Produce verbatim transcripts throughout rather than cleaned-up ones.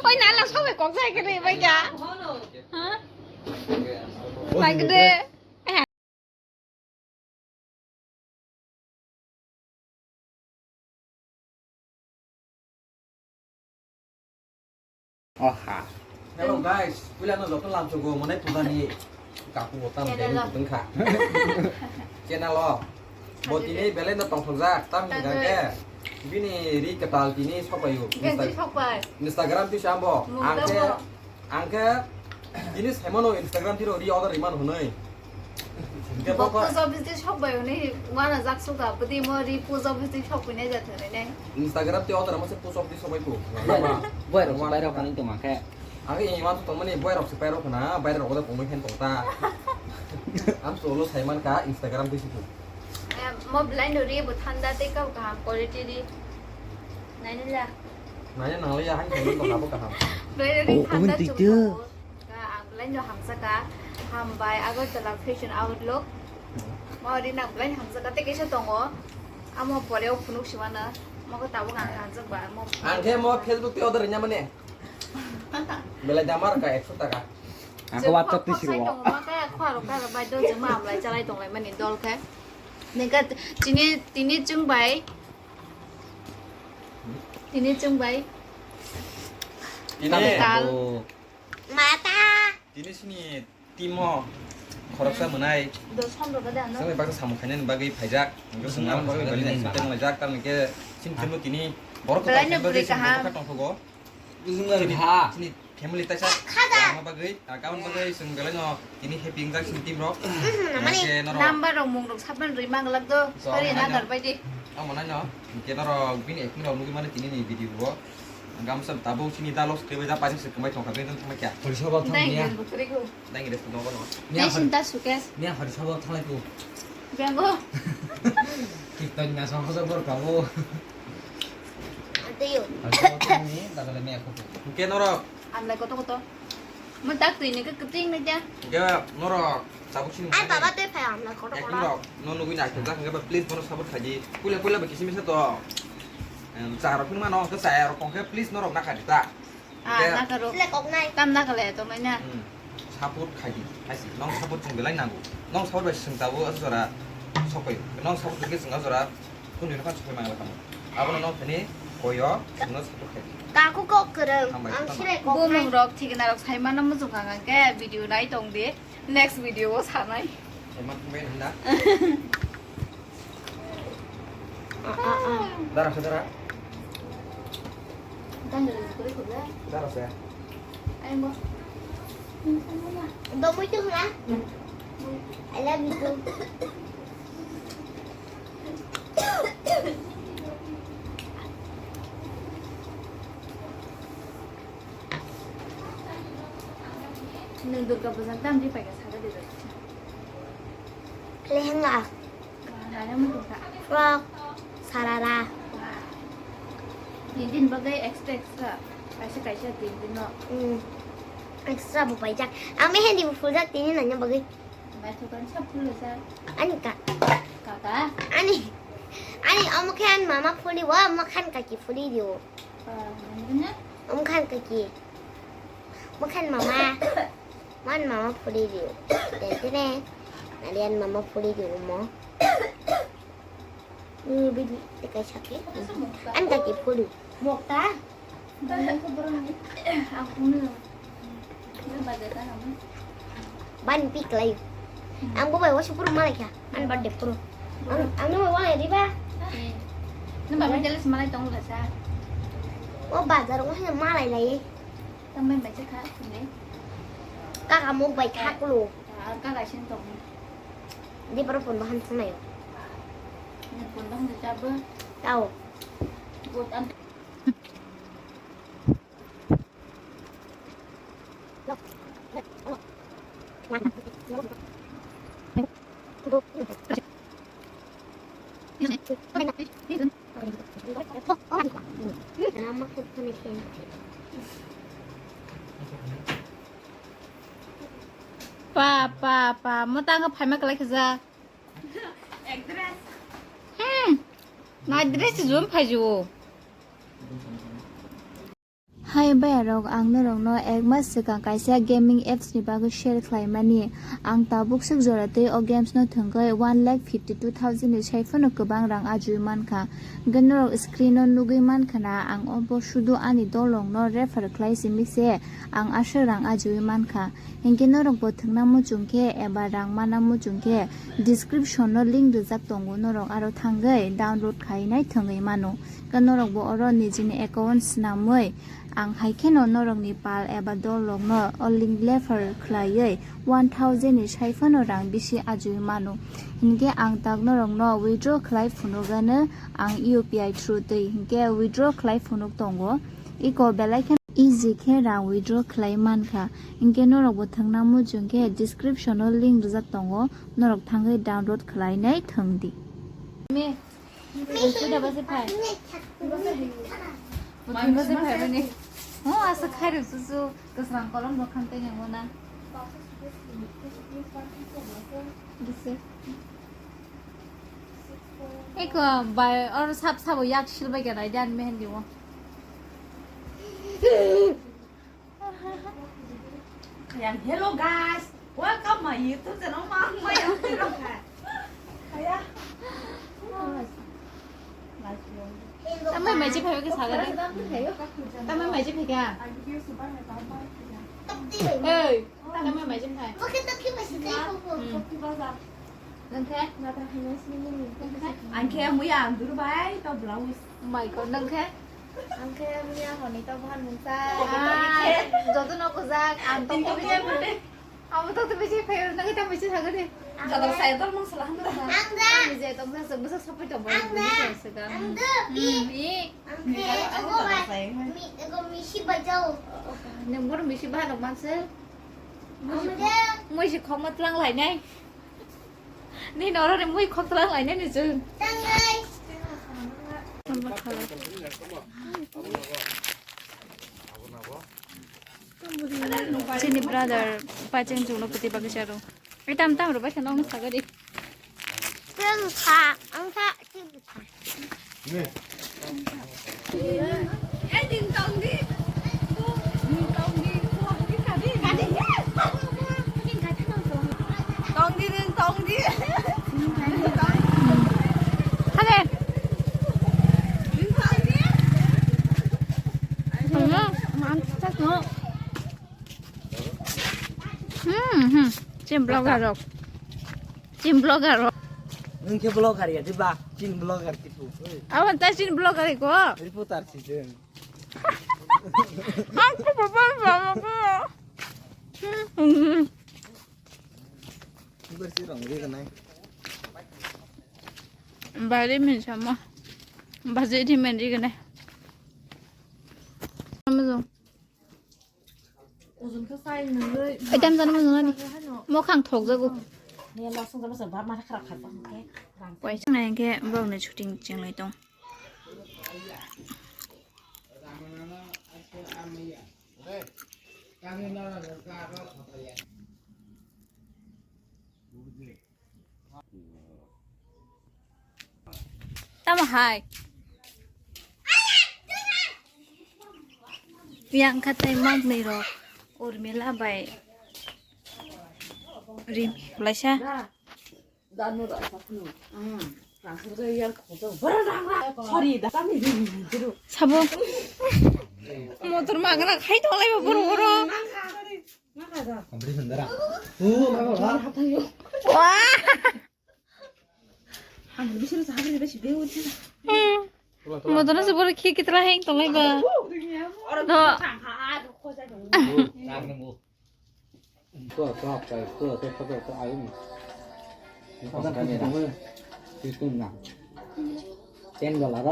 Oi, nala sobe kok jai kene bai ka. Ha? Bai kene. Oha. Hello guys, puila no joto lamsogo monai pujani kaku botam deni kutungkha. Channel o. Bo tini belai no tongthokjak, tam ni gangke bini ri ketal tini sopayo. Instagram tisa ambo. Angke Ang khe tini saimano Instagram tiro ri order rimano hwnwi. Hwnkhe bo post office tei sok bai hwnwi wana jak suka, bwdwi mo ri post office tei sok bai nai ja thwrwi nai. Instagram tei order rima se post office sok bai ku. Boy rok bai rok hwnwi tongma khe. Ang khe iman to tongmani boy rok se pai rok khna, bai rok oda kongwi khen tong ta. Am solo saiman ka Instagram tei situ. Mo blind ri bo thanda tei kau kaham quality ri. Nai nai la. Nanya nang liya, hai khe nang tong abo kaham. Belai ni Oh, thanda omen chuk twitu. Tongo. Ka ang belai no hamsa ka. Hambai Agartala Fashion Outlook. Mo ri nang belai hamsa ka tei kisa tongo. Amo pore o phunuk simana. Mo ko tabuk ang hamjak ba. Mo Ang khe mo Facebook tei order nya mane. Belai damar ka ekso taka. Ang ko WhatsApp twi siro. Tongo ma ka khwaro ka bai do jema amlai chalai tonglai mani dol khe. Neka tini tini chwng bai. Tini chwng bai. Tini Tal. Mata. Tini sini timo khoroksa mwnai. Dos pondro ka dano. Sini baksa samung khainani bagwi phaijak. Engko sini ang bagwi bali nai siteng laijak tamni ke sini timo tini borok belai no buri kaham. Tongthogo. Sini family taisa khada. Ama bagwi, ah, kawan bagwi, sung belai no, tini happy injak sini team rok. Mani number rok mung rok saben rwi mang lak do. Sorry, na dar bai di. Amo nai no, ke norok bini acting rok nugwi mani tini ni video bo. Gamsa tabuk sini dalos kebe da paring se kemai thongkha, bini thongkha kya. Hori sabal thang niya. Dai gres no no. Niya hori sabal thalai ko. Bengo. Kirtan na song hoja bor kabo. Adeyo. Hori sabal thang ni, dagale niya ko. Ke norok. Amlai koto koto. Mo tak twi ni ke keting na ja. Ke norok tabuk sini. Ai baba tei phai amlai koto koto. Rok no nugwi na ke jak ke please bono support khaji. Pula pula ba kisimisa to. Em, chara phung mano ke chaya rok kong ke please norok na khaji ta. Ah, na karo. Sile kok nai. Tam na kale to mai na. Hmm. Support khaji. Haisi nong support chung belai nangu. Nong support bai sung tabo jora sokoi. Nong support ke sung jora. Kunu no kan sokoi mangla kamo. Abono no thani koyo no support khai. Kaku kok kwrwng. Hambai ang tama. Sire kok. Bumung rok thikna rok sai mano muchung kha khe video nai tong di. Next video o sanai. Sai man thumbai nang da. Ah, ah, ah. Dara se dara. Dara se. Ayo mo. Domoi tu na. I love you too. Nwng Durga Puja tamni paikha saka de. Lehenga. Nana muthungkha. Frock, sarara. Din din bagwi extra extra. Kaisa kaisa din din no. Hmm. Extra bo paijak. Ang mehendi bo phuljak tini nanya bagwi. Ani ka. Kaka. Ani. Ani omo khe ani mama phuli o, omo khan kaki phuli di o. Ah, nangkhe na? Omo khan kaki. Omo khan mama. Man mama phuli di o. Tete ne. Ani ani mama phuli di o mo. Ni bidi te kaisa khe. Ani kaki phuli. Mokta. Bani pick lai. Ang bo bai wasu puru malai kha. An birthday puru. Ang, ang ni bai walai riba. Ni bai jealous malai tong la sa. O bazar o malai lai. Tang bai bai kha ni. Kaka mok bai kha kulu. Kaka sin tong. Di poro pun bahan thang lai. Ni pun bahan cha bo. Tao. Good an. Pa, pa, pa, mo tang phaima kwlai khajak. Ek dress. Hmm. Nai dress jum phaijo. Hey bayarok, ang norokno ek mas swkang kaisa gaming apps ni bagwi share khlaimani. Ang tabuk swk jora twi o games no thwngwi one lakh fifty two thousand ni sai phano kwbang rang ajui mankha. Hwnkhe norok screen o nugwi mankha na, ang obo sudu ani dolrok no refer khlai simi se ang aswk rang ajui mankha. Hinkhe norok bo thwngna muchung khe eba rang mana muchung khe description o link rijak tongo, norok aro thangwi download khainai thwngwi mano. Khe norok bo oro nijini account swnamwi ang hai kheno norokni pal eba dol rokno o link refer khlaiwi one thousand ni sai phano rang bisi ajui mano. Hinkhe ang tak norokno withdraw khlai phunukgano ang U P I through twi hinkhe withdraw khlai phunuk tongo. Iko belai kheno easy khe rang withdraw khlai mankha. Hinkhe norok bo thangna muchung khe description o link rijak tongo, norok thangwi download khlainai thwngdi. Me, puja base phai. Puja base phai bani. Oh, asa khairok susu, kasrang kolom rok khan tei nangona. Bisi. Eko bai, oro sap sabo yak silbai kena, idan mehendi wo. Kaya, hello guys, welcome my YouTube channel, ma, ma, ya, kaya. Tamai mai je phai ke saga de. Tamai mai je phai ka. Ei, tamai mai je phai. Hmm. Nang khe? Ang khe muya ang duru bai to blouse. Oh my God, nang khe? Ang khe muya honi to bhan mungsa. Ah, joto no kujak, ang to kujak. Abo to tumi se phayo, nang ta mese saga de. Jadar saya dol mang salah handa. Ang da. Ami je tong sa, sa, sa, sapai tong bai, ang da. Bini sa, sa, sa. Ang da. Hmm. Bi. Ang ke, ego bai. Mi, ego misi bajao. Nang bor misi ba rok manse. Ang da. Moi se khoma tlang lai nai. Ni noro ni mui khok tlang lai nai ni jun. Tang lai. Chini brother, pacheng chukno pati bagwi charo. Ai, tam tam rw bai thano, ang saga di. Ang sa, ang sa, chini sa. Tong di, tong di. Hade. Hmm, hmm. Chin vlogger rok. Chin vlogger rok. Nwng khe vlogger ya, diba? Chin vlogger tipo. Awan ta chin vlogger ko. Reporter si jeng. Aku bapak bapak. Hmm. Ibar si rong ri kanai. Bari min sama. Baje di men ri kanai. Sama dong. Ai, tam jani mano nani. Mokhang thok jago. Waisang nai hwnkhe borokni shooting chenglai tong. Tamo hai. Yang khatai mangnwi rok Urmila bai Rimi. Belaisa. Sorry, da kami Rimi. Sabo. Motor magra khai tolai bo boro boro. Competition dara. Wah. Hmm. Motor se boro khi kitra heng tolai ba. Do. Ten dollar.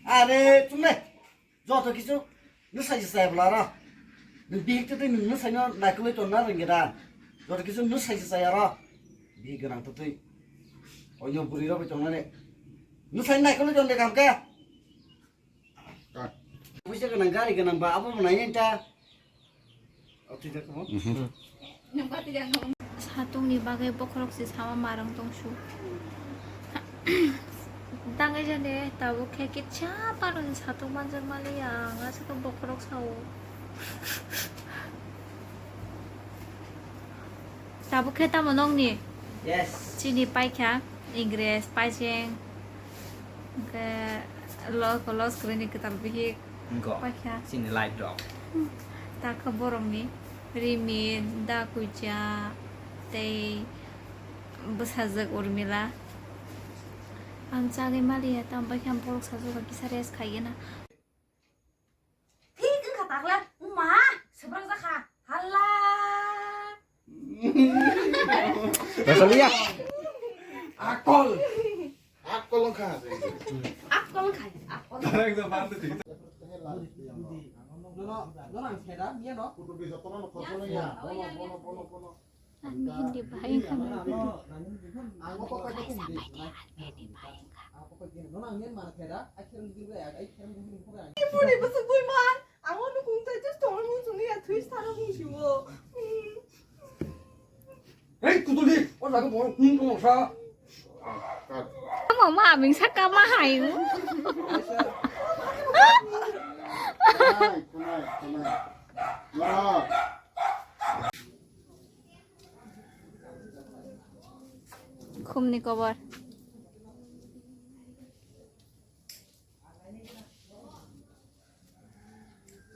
Are, chumle. Joto kisu nwsai se chaya bwla ro. Nwng bihik twi twi nwng nwsai no naikolwi tonna rwngya da. Joto kisu nwsai se chaya ro. Bihik gwnang twi twi. Oino bwrwi rok bai tongnani. Nwsai naikolwi tonde kam khe. Puisa gwnang gari gwnang ba abo bo nai ta. Satungni bagwi bokhorok se sama marang tongsu. Tangwi jani tabuk khe kitsa paroni satung manjak maliya ang aswk bokhorok sao. Tabuk khe tamo nokni? Yes. Chini paikha Ingres, Paiseng, hwnkhe lo-, los kwrwini kwtal bihik. Nokho. Paikha. Chini light rok. Takha borokni Rimin, Dakuja, tei bwsajwk Urmila. Ang chagwi maliya, tamo bai khe ang borok sajwk kisa rest khaigena. Thik wngkha takla, wngma, swbrangjak kha, halla. Rosalia. Akol. Akol wngkha. Akol wngkha, akol. Nono, nono ang kheda, miya no. Kutu bi jotono no khorokno ya. Bono, bono, bono, bono. Ang Hindi bahai wngkha. Ang opo kaisa Hindi. Ang opo kaisa Hindi. Nono ang yen mana kheda, ai kherang Hindi ba, ai kherang Hindi ba. Boni bwswk bui man, ang o nukung tai just tongmung chungni ya thui sara mung siwo. Hei, kutuli, o jaga mo, hmm, mo sa. Mo ma ming saka ma hai. Khumni kobar.